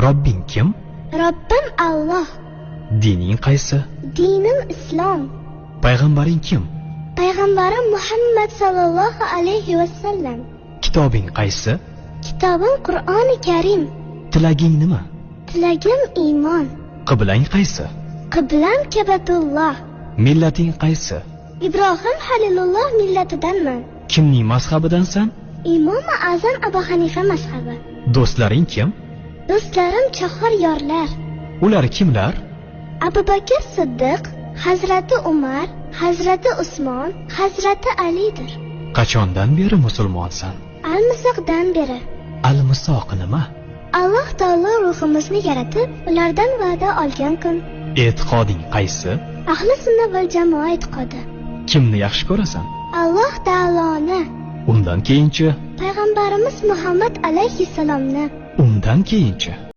Robbing kim? Robbim Alloh. Dining qaysi? Dinim islom. Payg'ambaring kim? Payg'ambarim Muhammad sallallohu alayhi va sallam. Kitobing qaysi? Kitobim Qur'oni Karim. Tilaging nima? Tilagim iymon. Qiblang qaysi? Qiblam Kabatulloh. Millating qaysi? Ibrohim Halilulloh millatidanman. Kimning mazhabidansan? Imom Azam Abu Hanifa mazhabi. Do'stlaring kim? Do'stlarim chahar yorlar. Ular kimlar? Abu Bakr Siddiq, Hazrati Umar, Hazrati Usmon, Hazrati Alidir. Qachondan beri musulmonsan? Al-Misoqdan beri. Al-Misoq nima? Alloh taolo ruhimizni yaratib, ulardan va'da olgan kun. E'tiqoding qaysi? Ahli sunna val jamoa e'tiqodi. Kimni yaxshi ko'rasan? Alloh taoloni. Undan keyinchi? Payg'ambarimiz Muhammad alayhissalomni. Undan keyinchi?